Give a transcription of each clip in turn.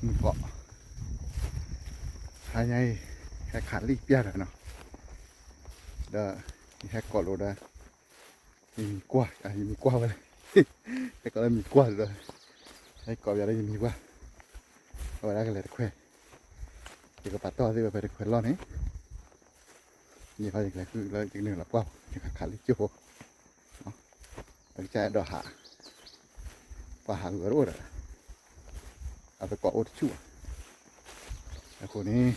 မုၢ်ကီး, ဟါညါအံၤ ဟဲခးလံၣ်ပျၢ်ဒီးနီၤ, ဒီး ယဟဲကိးလိာ်ဒီး ယမံၤကွၢ်, ယမံၤကွၢ်ဝဲလဲၣ်, ဟဲကိးလၢမံၤကွၢ်ဒီး, ဟဲကိးပျၢ်လၢယမံၤကွၢ်, အဝဲဒၣ်ကလဲၤတခွဲ, ယကပာ်တီၢ်သ့ၣ်ဝဲဖဲတခွဲလီၢ်န့ၣ်, ယဟဲယကလဲၤဃုလၢယကနုာ်လီၤပှၢ်, ယကခးလံၣ်ကၠိဖိ အကစၢ်အဲၣ်ဒိးဟး, ပှၤဟးဂီၤတအိၣ်ဒီး, အသကိးအိၣ်တဆူၣ်ဘၣ်, အဃိန့ၣ်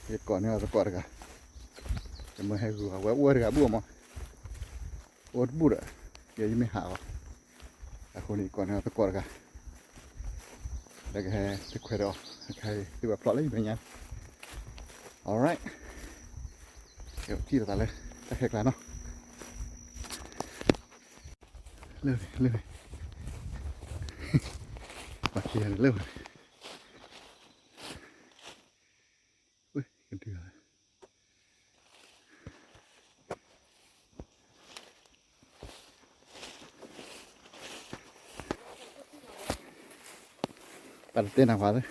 ယကိးန့ၢ်အသကိးတဂၤ, ယမၢဟဲဂုာ်အီၤ ဝဲအိၣ်ဝဲတဂၤဘူၣ်အီၤမး, အိၣ်တဘူၣ်ဒီး, ယဲယမ့ၢ်ဟးအီၤ, အဃိန့ၣ် ယကိးန့ၢ်အသကိးတဂၤ, ဒီးကဟဲတခွဲဒီးအီၤ, ကဟဲသုဝဲဖျိးလၢယမဲာ်ညါ, alright, ထံၣ်လိာ်သးလၢ တၢ်ခဲကျါနီၤ, လၢန့ၣ်, လၢန့ၣ်, ပှၤခံဂၤန့ၣ်လၢန့ၣ်, ဝ့ၢ်ကဒုး ပှၤတတဲနၤပှၤ,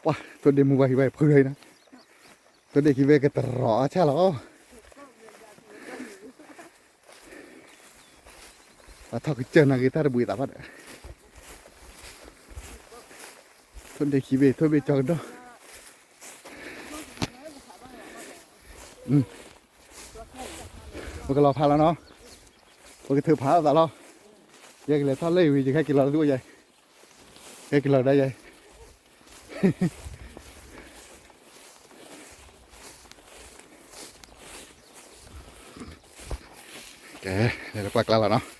ပှၤထိၣ်ဒ့မူဘၣ်ဟံၣ်ဘၣ်ဖုလီၤအံၤနီၤ, ထိၣ်ဒ့ခံဘ့ၣ်ကတရီးအဆၣ်လီၤ, ပှၤထီၣ်ကစၢၢ်နၤဂ့ၤတၢ်တဘှံးသးဘၣ်ဒီး, ထိၣ်ဒ့ခံဘ့ၣ် ထိၣ်ဘ့ၣ်ကၠီကဒီး ပကလီၤဖးလီၤနီၤ, ပကထုးဖးလိာ်သးလီၤ, ယကလဲၤထီၣ်လၢအံၤဝံၤ ယကဟဲက့ၤလီၤလၢသုအိၣ်ယဲ, ဟဲက့ၤလီၤကဒါယဲ, ကဲ, လဲၤလၢပှၢ်ကျါလီၤနီၤ,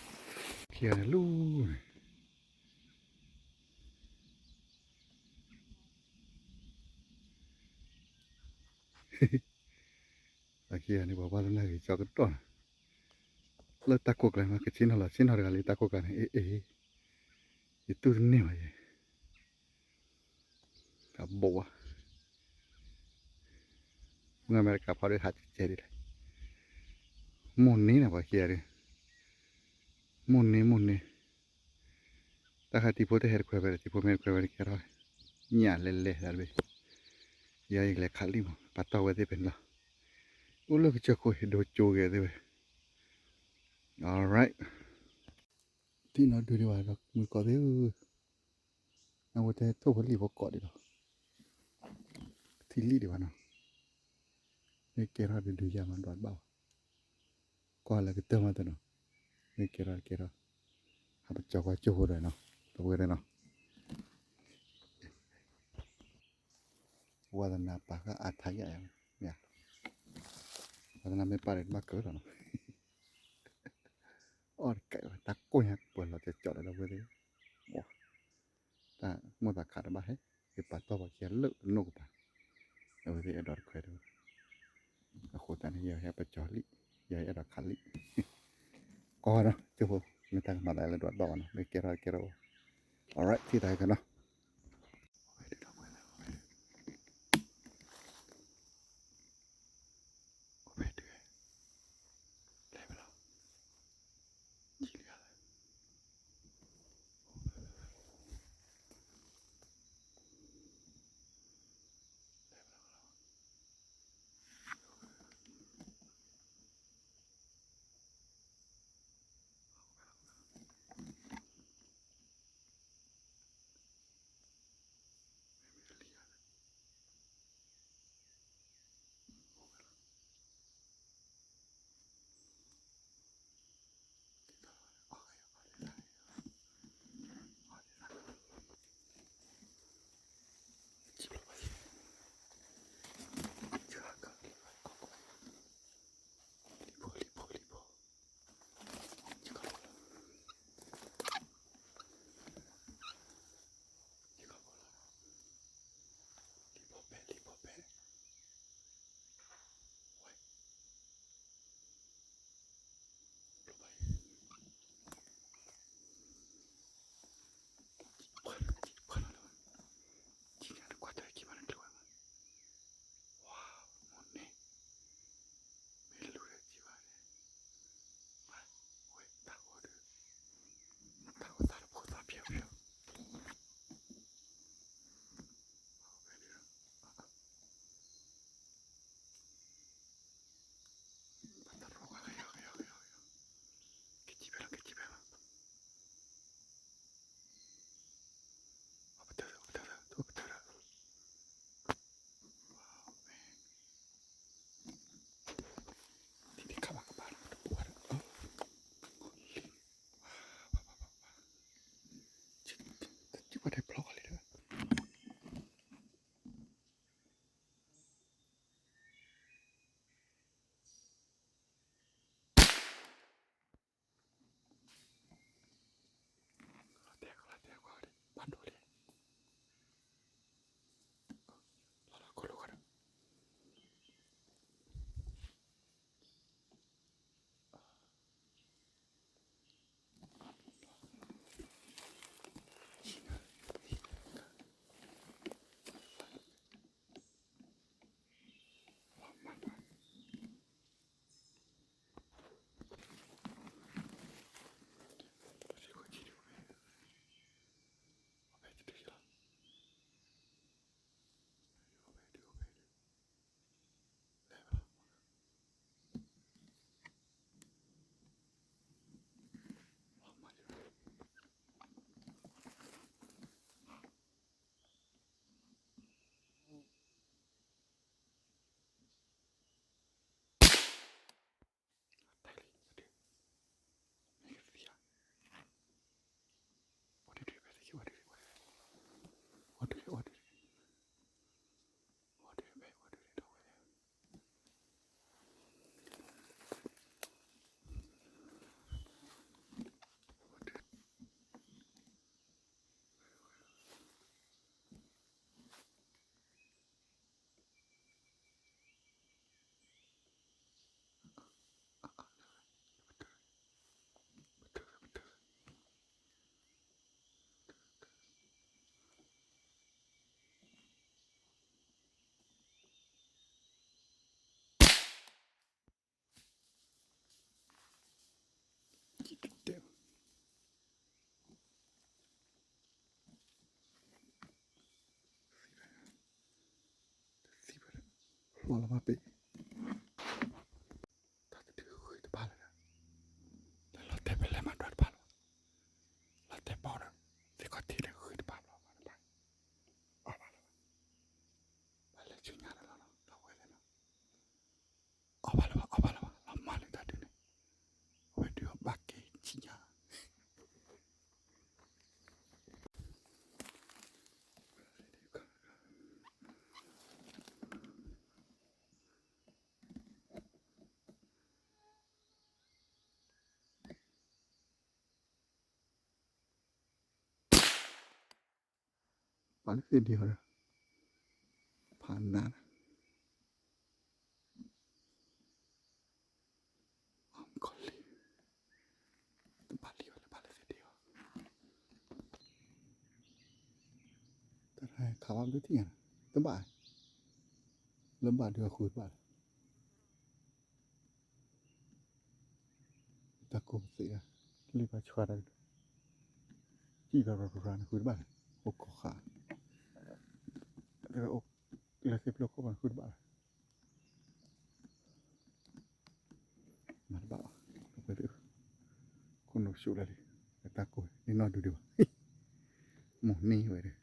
ခံဂၤန့ၣ်လူၤန့ၣ် အခံဂၤန့ၣ် ပှၤဘၣ်သနာ်က့ၤကၠီကတီၢ်န့ၣ်, လၢတၢ်ကိးကျါမး ကဆ့ၣ်နီၤလီၤ ဆ့ၣ်နီၤတဂၤလၢတၢ်ကိးကျါန့ၣ် အ့ၣ်အ့ၣ်, ယတူၢ်တန့ၢ်ဘၣ်ယဲ, တၢ်ဘိးဘၣ်, မုၢ်အမဲရကၤဖီဒုးဟးကဲကဲဒ်လဲၣ်, မိၢ်န့ၢ်န့ၣ် ပှၤခံဂၤဒုး, မိၢ်န့ၢ် မိၢ်န့ၢ် တၢ်ခါတံၤဖိတဟဲတခွဲးဖဲဒီး တံၤဖိမ့ၢ်တခွဲးဖဲန့ၣ်ကဲထီၣ်, ညၣ်လဲၤလဲၤတၢ်တဘ့ၣ်, ယၤယကလဲၤခးလံၣ်မး ပာ်တီၢ်ဝဲသ့ၣ်ဖဲန့ၣ်လီၤ, အိၣ်လၢကစၢၢ်ခိၣ်ဟ့ၣ်ဒိကၠိဂဲၤသ့ၣ်ဝဲ, alright, ထံၣ်နီၣ်ဒုးဒံးဘၣ်ဒီးမုၢ်ကီၢ်သ့ၣ်ဧၢ, အဝဲတဲထိၣ်ဖိလံၣ်ဖိကိးဒံးလီၤ, ထံၣ်လံၣ်ဒံးဘၣ်နီၤ, မ့ၢ်ကဲထီၣ်ဒုးဒုးယၤမးဒွးတဘၣ်ဘၣ် ကွၢ်လၢကတၢၢ်မးတနီၤ, မ့ၢ်ကဲထီၣ်တကဲထီၣ်, ဟးပကၠီကွၢ်ကၠိဖိဒီးနီၤ, တဝဲဒီးနီၤ, ဝါသနာပာ်ဃာ်အထါယၤ, မ့ၢ်, ဝါသနာမ့ၢ်ပာ်ဒီးတဘၣ်ကၢထီၣ်နီၤ, အီၣ်တကဲးဝဲ တၢ်ကိၢ်ညါပှဲၤလီၤကၠီကၠီဒီးဝဲသ့ၣ်, တၢ်မိၢ်သးခးတဘၣ်ဟဲ, ယပာ်တီၢ်ပှၤခံဂၤလၢအနိၣ်ကပၤ, အဝဲသ့ၣ်အဲၣ်ဒိးတခွဲးတဝဲ, အဃိသတးန့ၣ် ယဟဲပကၠီလံၣ်, ယအဲၣ်ဒိးခးလံၣ်, ကီၢ်ဒီး ကၠိဖိ, မ့ၢ်တၢ်ကမၤသးလၢဒွးဘၣ်ဘၣ်နီၤ, မ့ၢ်ကဲထီၣ်ကဲထီၣ်, alright ထံၣ်သးကနီၤ လဲၤဖဲလီၤ, ထံၣ်လံဧါ, လဲၤဖဲလီၤ, ပီၣ်လီၤမၢ်ပ့ၤ, တၢ်တဒုဂုၢ်တဘၣ်လၢၤဒီး, လၢလီၤတဲာ်ဖဲလဲၣ်မၤဒွးတဘၣ်လၢၤဘၣ်, လီၤတဲာ်ပီၣ်ဒီး, သ့ၣ်ခီၣ်ထံးဒီးဂုၢ်တဘၣ်ဘၣ်ဘၣ်တဘၣ်, အီၣ်ဘၣ်လၢၤဘၣ်, ဘၣ်လဲၤဆူညါလၢလီၤနီၤ လီၤဝဲလဲၣ်နီၤ, အီၣ်ဘၣ်လၢၤဘၣ် အီၣ်ဘၣ်လၢၤဘၣ် လီၤမၢ်လၢတၢ်ဒုန့ၣ်, အဝဲဒုးအီၣ်ဘၣ်က့ၤဆူညါ ပှၤလၢသ့ၣ်ဒံးအီၤဒီး, ဖးနး, အီၣ်မုၣ်ကီၤလံၢ်, တဘၣ်လံဘၣ်လၢပှၤလၢသ့ၣ်ဒံးအီၤ, တၢ်ခးဘၣ်ဘျုးထံၣ်ညါ, တဘၣ်, လၢဘၣ်ဒုးအဃုတဘၣ်လၢ တၢ်ကိၢ်ပသ့ၣ်ဒၣ်, လ့ၣ်ပှၤဆှါတၢ်, စံၣ်ကရၤကရၤန့ၣ်ဃုတဘၣ်လၢ, အိၣ်ကီၢ်ဃာ်, လၢသ့ၣ်ဖျိခိၣ်ပှၤန့ၣ်ဃုတဘၣ်လၢ, မၤတဘၣ်ဘၣ်, ပှဲၤဒုး, ခိၣ်နူာ်ဆူၣ်လၢလံ, လၢတၢ်ကိၢ်န့ၣ်နီၢ်ဒုးဒံးဘၣ်, မိၢ်န့ၢ်ဝဲဒၣ်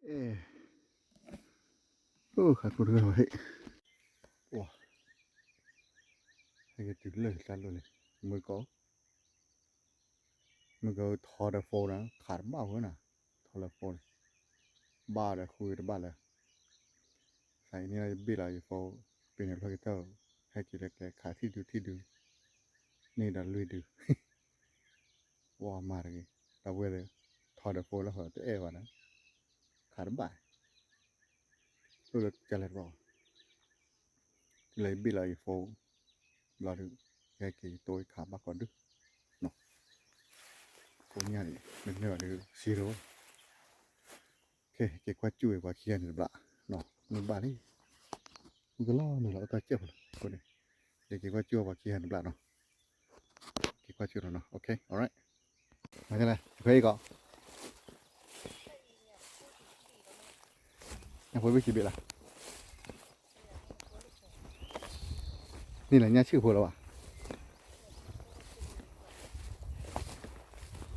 အဲ, အိၣ်ခးခိၣ်တဂၤဝဲဟဲ, ပှၤ, ဟဲက့ၤတုၤလၢတၢ်လိၣ်န့ၣ်, မုၢ်ကီၢ်, မုၢ်ကီၢ်ထီဒီး phone န့ၣ် ခးတဘၣ်ဝဲနၤ, ထီလၢ phone န့ၣ်, ဘၣ်ဒီးဃုတဘၣ်လၢ သးအံၤန့ၣ်ယဘ့ၣ်လီၤယ phone, ပ့ၤန့ၣ်ဖျီက့ၤတၢ်, ဟဲက့ၤလၢကျဲခးထံၣ်ဒုထံၣ်ဒု, န့ၢ်ဒီးလွံၢ်ဒု, ဝါမၤတဂ့ၤ, ဒီပုၢ်ဝဲၢ်သ့ၣ်, ထီဒီး phone လၢဃီတအဲၣ်ဘၣ်န့ၣ်, ခးတဘၣ်, အိၣ်လၢကလဲၤတဘၣ်, တုၤလၢယဘ့ၣ်လီၤယ phone, ဘျီဒုး, ဟဲက့ၤယတိၢ်ယခးဘၣ်ကိးဒု, ကိးညါန့ၣ် မ့မ့ၢ်ဘၣ်ဒုး zero, က့ၤကွၢ်စူၣ်ဝဲပှၤခံဂၤန့ၣ်တဘျီ, မ့ၢ်ဘၣ်လံ, မုၢ်ကလီၤနုာ်လီၤအိၣ်တၢ်ကဲၣ်ဖိလီၤ, အဃိန့ၣ်, ယက့ၤကွၢ်စူၣ်ဝဲပှၤခံဂၤန့ၣ်တဘျီနီၤ, က့ၤကွၢ်စူၣ်လီၤနီၤ, OK, alright, မၤလဲၣ်, ခွဲးအံၤကီး, ညၣ်ဖိဘ့ၣ်ခံဘ့ၣ်လီၤ, န့ၣ်လီၤညၣ်ဆံၣ်ဖိလီၤဘၣ်,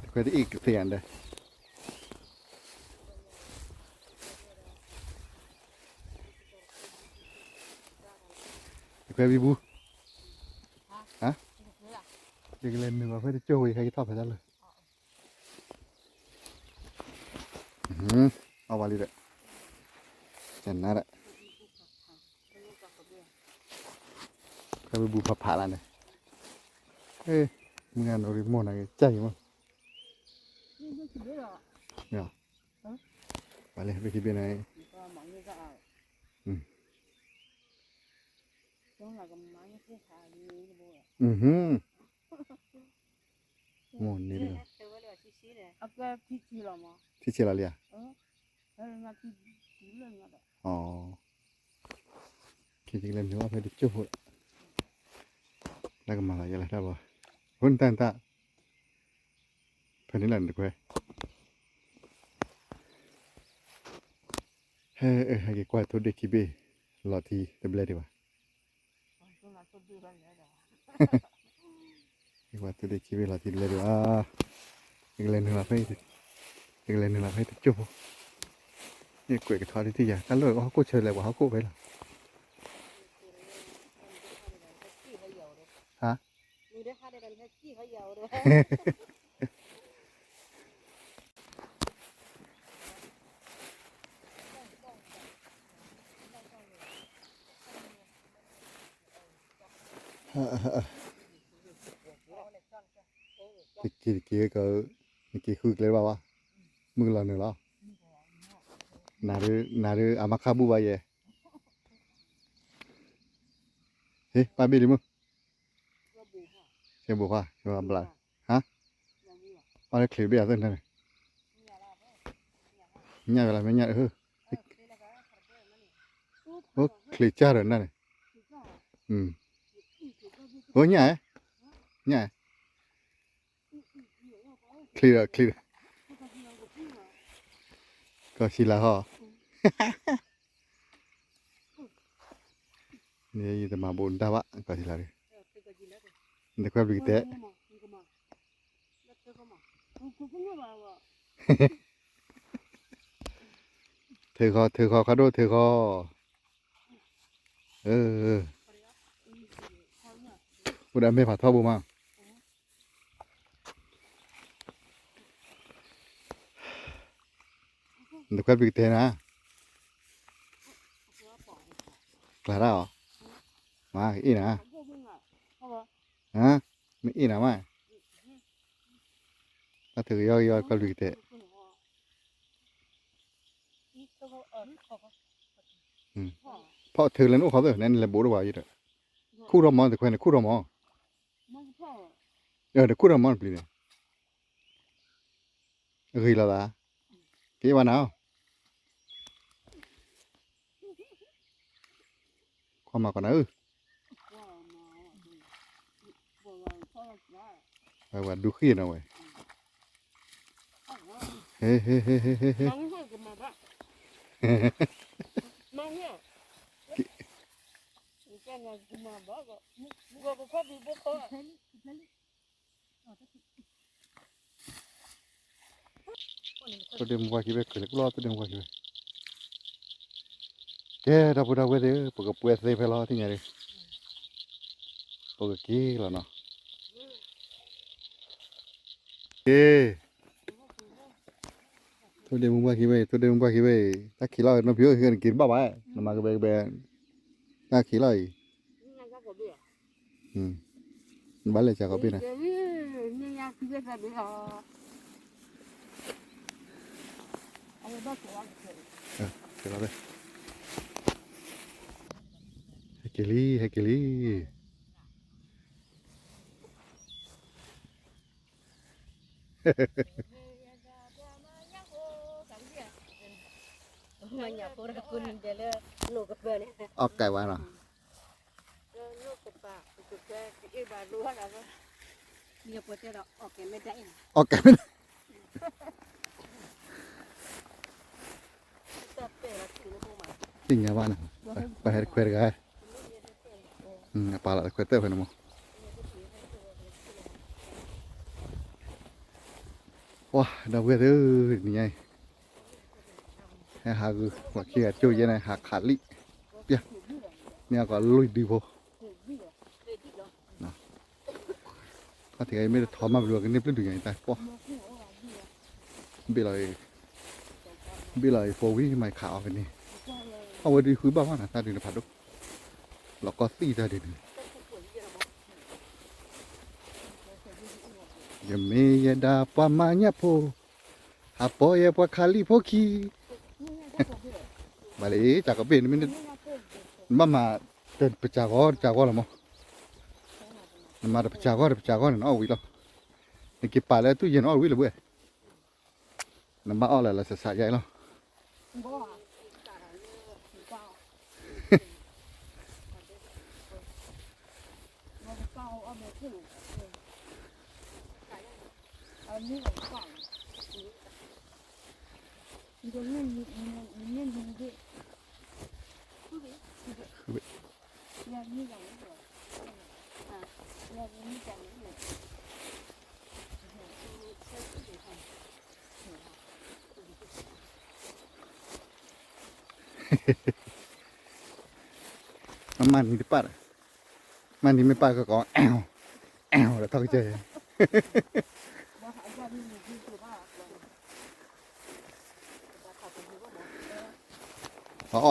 တခွဲးတအံၣ်ကသ့ဧါဒီး တခွဲးဘံဘူ, ဟါ, ယကလဲၤနုာ်ဘၣ်ဖဲတကၠိၢ်ဝဲ ယဟဲက့ၤထီၣ်ဖဲတၢ်လၢာ်, အီၣ်ဘၣ်လံဒီး, ကနါဒီး, တခွဲးဘံဘူဖးဖးလၢန့ၣ်, မုၢ်ဂၤနီၢ်ရံၣ်မိၢ်နၤက့ၤ ကၢ်ယံၤမး, ပှၤလၢဘ့ၣ်ခံဘ့ၣ်န့ၣ်, မိၢ်န့ၣ်တဂၤ, ထံဆဲးလီၤလံဧါ, အ, ကလဲၤနုာ်ဘၣ်ဖဲတကၠိၢ်ဖိ, လၢကမၤလီၤယဲလၢတၢ်ဘီ, ဖိနတၢ်နတၢ်, ဖဲန့ၣ်လၢနတခွဲး, ဟဲ, ဟဲက့ၤကွၢ်ထိၣ်ဒ့ၣ်ခံဘ့ၣ်, လီၤထံတဘျဲဒံးဘၣ်, က့ၤကွၢ်ထိၣ်ဒ့ၣ်ခံဘ့ၣ်လီၤထံတဘျဲဒံးဘၣ်, ယကလဲၤနုာ်လီၤဖဲ, ယကလဲၤနုာ်လီၤဖဲတကၠိၢ်ဖိ, ယကွဲးကထီဒ်ထံၣ်ယၤ တၢ်လၢအဟီၣ်ခိၣ်ဆၢလဲၣ် ပှၤဟီၣ်ခိၣ်ဖဲလီၤ, ဟါ တက့ၤတက့ၤက, နက့ၤဃုကျဲဘၣ်ဘၣ်, မုၢ်ကလီၤနုာ်လီၤ, နၤဒုးအမါခါဘူၣ်ဘၣ်ယဲ, ဟ့ၣ် ပၢ်ဘ့ၣ်လံမုၢ်, ဆဲဘိခွါ ဆဲဘိဘျး, ဟါ, ပၢ်လၢချံးဘ့ၣ်အသ့ၣ်န့ၣ်, ညၣ်ဝဲလၢမ့ၢ်ညၣ်, အိၣ်ချံးကၢ်ဒီးနၤန့ၣ်, အိၣ်ညၣ်, ညၣ်, ညၣ်, ချ့ဒီးချ့ဒီး, ကီၢ်ဆံလၤဟီ, န့ၣ် ယတမၤဘၣ်ဒၣ်ဘၣ် ကီၢ်ဆံလၤ, နတခွဲးပျံၤကတဲ, ထုးဃီ ထုးဃီ ခီဒိၣ် ထုးဃီ, အိၣ်ဒီးမဲာ်ဖးထီဘိမး နတခွဲးပျံၤကတဲနၤ, ကျါဒၣ်အီၤ, မ့ၢ်အ့ၣ်နၤ, မ့ၢ်အ့ၣ်နၤမး, တၢ်ထုးကယီကယီခွဲးပျံၤကတဲ, ဖီၣ်ထုးလၢနအိၣ်ခီသ့ၣ် နလဲၤဘိးဒိၣ်ဘၣ်ယဲဒီး, ခူၣ်ထီၣ်မီတခွဲးန့ၣ် ခူၣ်ထီၣ်မီ, တခူၣ်ထီၣ်မီနပျံၤန့ၣ် အဂ့ၤလီၤသး, က့ၤဘၣ်နၤ, ခွါမၤကီးနၤဧၢ, ဝဲဒူဃံၣ်နီၤဝဲ, ဟ့ ဟ့ ဟ့ ဟ့ ဟ့ ထိၣ်ဒ့မူပှၢ်ခံဘ့ၣ် ကလၢၤကလီထိၣ်ဒ့မူပှၢ်ခံဘ့ၣ်, ကဲ ဒီပုၢ်ဒီဝဲၢ်သ့ၣ်ဧၢ ပကပှဲၤသ့ဖဲလီၤ သ့ၣ်ညါဒ်, ပကက့ၤလီၤနီၤ, က့ၤ, ထိၣ်ဒ့မူပှၢ်ခံဘ့ၣ် ထိၣ်ဒ့မူပှၢ်ခံဘ့ၣ်, တၢ်ခံးလီၤနီၢ်ဖံဧၢ နက့ၤတဘၣ်ဘၣ်, နမၤကဘဲကဘဲ, တၢ်ခံးလီၤအံၤ နဘၣ်လဲၤစှၤကီးဘ့ၣ်နၤ, ဟဲက့ၤလံ ဟဲက့ၤလံ, အီၣ်ကဲဝဲနီၤ, အီၣ်ကဲမ့ၢ်ဒၣ်အံၤနီၤ, သ့ၣ်ညါဘၣ်နီၤ, ပဟဲတခွဲးတဂၤ, အပာ်လီၤတခွဲးတၢၢ်ဖဲန့ၣ်မး, ပှၤဒီပုၢ်ဝဲၢ်သ့ၣ်ဧၢ တနံၤညါအံၤ ဟဲဟးဂုာ် ပှၤခံဂၤကၠိယဲၢ်န့ၣ် ဟးခးလံၣ်, ပျၢ်, မ့ၢ်အကီးလွံၢ်ဒုဖိ, ခီၣ်ထံးဂၤအံၤမ့ၢ်တထီမးဘျုး ကန့ၢ်ပျုၢ်ဒုးညါအံၤတၢ်ပှီၢ်, ဘ့ၣ်လီၤအံၤ, ဘ့ၣ်လီၤအံၤ four wheel မၤခးအီၤဖဲန့ၣ်, အဝဲဒုးဃုဘၣ်မးနၤ တၢ်ဒုးန့ၣ်ဖးဒိၣ်, လီၤကီၢ်သံၣ်တၢ်ဒုးန့ၣ် ယမ့ၢ်ယဲဒၣ်ပှၤမၤညၣ်ဖိ, ဟးပိာ်ယဲပှၤခးလံၣ်ဖိခံ, ဘၣ်လၢစှၤကီးဘ့ၣ်, နဘၣ်မၤတပစှၤဂီၢ်တစှၤဂီၢ်လီၤမး, နမၤတပစှၤဂီၢ်တပစှၤဂီၢ်န့ၣ် နအီၣ်ဝံၤလီၤ, နက့ၤပာ်လၢသူၣ်ယဲၢ်န့ၣ်အီၣ်ဝံၤလၢၤဘၣ်, နဘၣ်အီၣ်လၢလၢစးစးယါအံၤလီၤ မၤနံၤတပၣ်ဒီး, မၤနံၤမ့ၢ်ပၣ်ကကီး, အဲၣ်, အဲၣ်ဒီးထီၣ်ကစၢၢ်, အီၣ်အီၣ်ဒၣ်အံ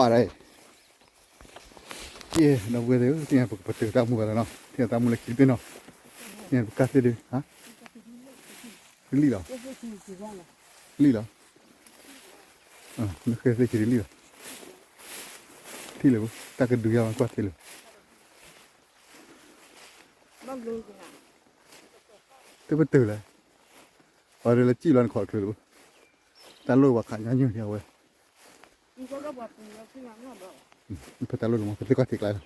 ၤ, ကဲ ဒီပုၢ်ဝဲၢ်သ့ၣ်ဧၢ သ့ၣ်ညါပကပတုာ်တၢ်မူဘၣ်သးနီၤ, သ့ၣ်ညါတၢ်မူလၢခံတဘ့ၣ်နီၤ, သ့ၣ်ညါပကၢ်သ့ၣ်ဒုး, လံၣ်လီၤ, လံၣ်လီၤ, နဃဲသ့ၣ်ခံဒုးလံၣ်လီၤ, ထံၣ်လၢၤ, တၢ်ကဒုးယါမးကွၢ်ထံၣ်လၢၤ သုပတုာ်လဲၣ်, ပှၤဒ်လၢစံၣ်လီၤနခီၣ်တချုးလၢၤ, တၢ်လိၣ်ပှၤခးညါညိၣ်ဒံးအဝဲ, ဖဲတၢ်လိၣ်တမီၤ ပသ့ၣ်ကွၢ်ထံးကျါလီၤ,